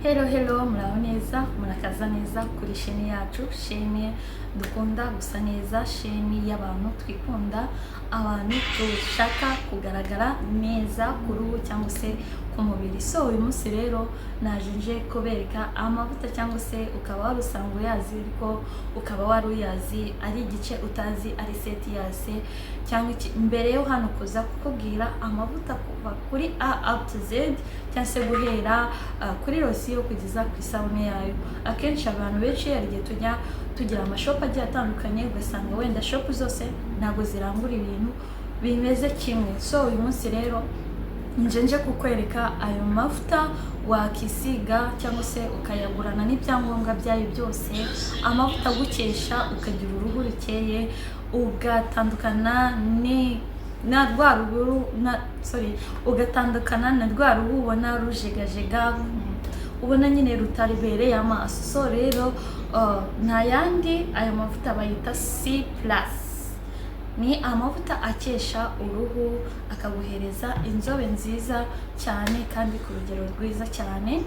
Hello, hello, muraho neza, murakaza neza kuri chaîne yacu, chaîne dukunda gusa neza, chaîne y'abantu twikunda, abantu dushaka kugaragara neza ku ruhu cyangwa se ku mubiri. So uyu munsi rero naje nje kubereka amavuta, cyangwa se ukaba wari usanzwe uyazi ariko ukaba wari uyazi ari igice utazi, ari set yase cyangwa iki. Mbere yo hano kuza kukubwira amavuta kuva kuri A up to Z, cyangwa se guhera kuri lotion kugeza ku isabune yayo. Akenshi abantu benshi hari igihe tujya tugira ama shop agiye atandukanye, ugasanga wenda shop zose ntabwo zirangura ibintu bimeze kimwe. So uyu munsi rero nje kukwereka ayo mavuta wakisiga cyangwa se ukayagurana n'ibyangombwa byayo byose, amavuta agukesha ukagira uruhu rukeye, ugatandukana ni na rwa ruhu na, sorry, ugatandukana na rwa ruhu ubona rujegajega, ubona nyine rutaribereye amaso. So rero nta yandi, ayo mavuta bayita C Plus. Ni amavuta akesha uruhu, akaguhereza inzobe nziza cyane kandi ku rugero rwiza cyane.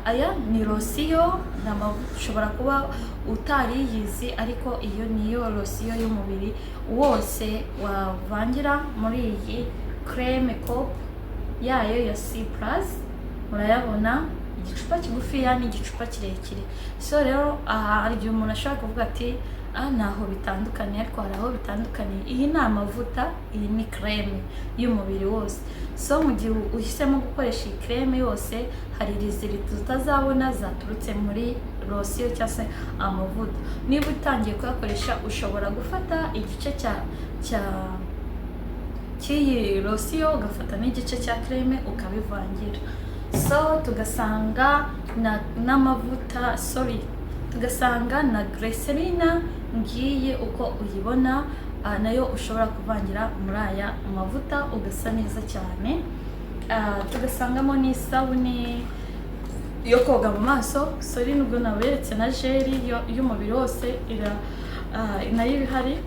Aya ni lotion, ni amavuta ushobora kuba utariyizi, ariko iyo niyo lotion y'umubiri wose wavangira muri iyi crème cope yayo ya C Plus. Murayabona, igicupa kigufiya n'igicupa kirekire. So rero aha hari igihe umuntu ashobora kuvuga ati: "Ah, ntaho bitandukaniye," ariko hari aho bitandukaniye. Iyi ni amavuta, iyi ni crème y'umubiri wose. So mu gihe uhisemo gukoresha iyi crème yose, hari résultat utazabona zaturutse muri lotion cyangwa se amavuta. Niba utangiye kuyakoresha, ushobora gufata igice cya cy'iyi lotion, ugafata n'igice cya crème, ukabivangira. So tugasanga n'amavuta, sorry, tugasanga na glycerine ngiyi uko uyibona, nayo ushobora kuvangira muri aya mavuta ugasa neza cyane. Tugasangamo n'isabune yo koga mu maso. Sorry, nubwo naberetse na gel y'umubiri wose, nayo iba ihari.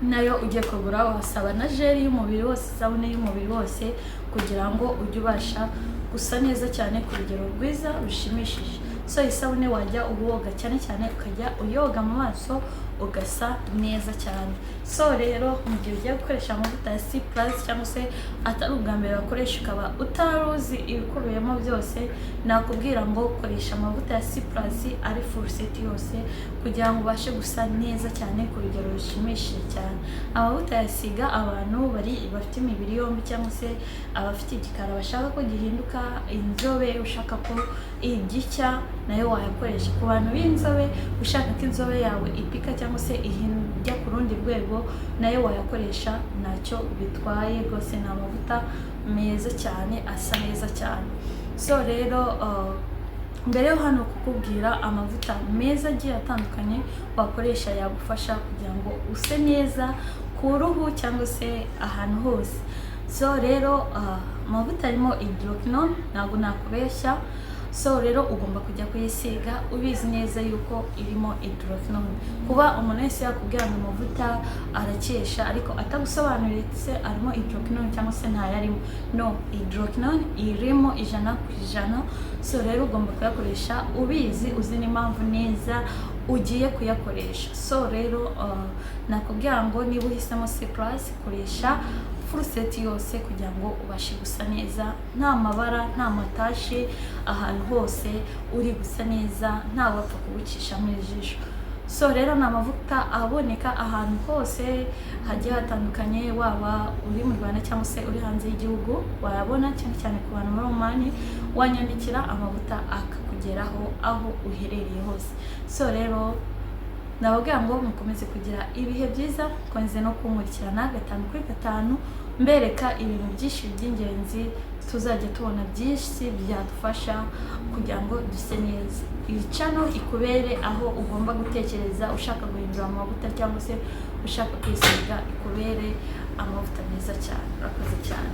Nayo ugiye kugura wasaba na gel y'umubiri wose, isabune y'umubiri wose, kugira ngo ujye ubasha gusa neza cyane ku rugero rwiza rushimishije. So isabune wajya uwoga cyane cyane, ukajya uyoga mu maso ugasa neza cyane. So rero mu gihe ugiye gukoresha amavuta ya C Plus, cyangwa se atari ubwa mbere wakoresha ukaba utari uzi ibikubiyemo byose, nakubwira ngo koresha amavuta ya C Plus ari full set yose, kugira ngo ubashe gusa neza cyane ku rugero rushimishije cyane. Amavuta yasiga abantu bari bafite imibiri yombi, cyangwa se abafite igikara bashaka ko gihinduka inzobe, ushaka ko igicya nayo wayakoresha. Ku bantu b'inzobe, ushaka ko inzobe yawe ipika cyangwa se ijya ku rundi rwego, nayo wayakoresha, ntacyo bitwaye rwose. Ni amavuta meza cyane, asa neza cyane. So rero mbere yo hano kukubwira amavuta meza agiye atandukanye wakoresha yagufasha kugira ngo use neza ku ruhu cyangwa se ahantu hose. So rero amavuta arimo hydroquinone, ntabwo nakubeshya. So rero ugomba kujya kuyisiga ubizi neza yuko irimo hydroquinone. Kuba umuntu wese yakubwira ngo amavuta arakesha ariko atagusobanuriye se arimo hydroquinone cyangwa se ntayarimo, no, hydroquinone irimo 100%. So rero ugomba kuyakoresha ubizi, uzi n'impamvu neza ugiye kuyakoresha. So rero nakubwira ngo niba uhisemo C Plus, koresha full set yose kugira ngo ubashe gusa neza, nta mabara, nta ma tache, ahantu hose uri gusa neza, nta wapfa kugucishamo ijisho. So rero ni amavuta aboneka ahantu hose hagiye hatandukanye, waba uri mu Rwanda cyangwa se uri hanze y'igihugu wayabona, cyane cyane ku bantu muri Omani, wanyandikira amavuta akakugeraho aho uherereye hose. So rero nababwira ngo mukomeze kugira ibihe byiza, mukomeze no kunkurikirana gatanu kuri gatanu, mbereka ibintu byinshi by'ingenzi tuzajya tubona, byinshi byadufasha kugira ngo duse neza. Iyi channel ikubere aho ugomba gutekereza ushaka guhindura amavuta cyangwa se ushaka kwisiga, ikubere amavuta meza cyane. Urakoze cyane.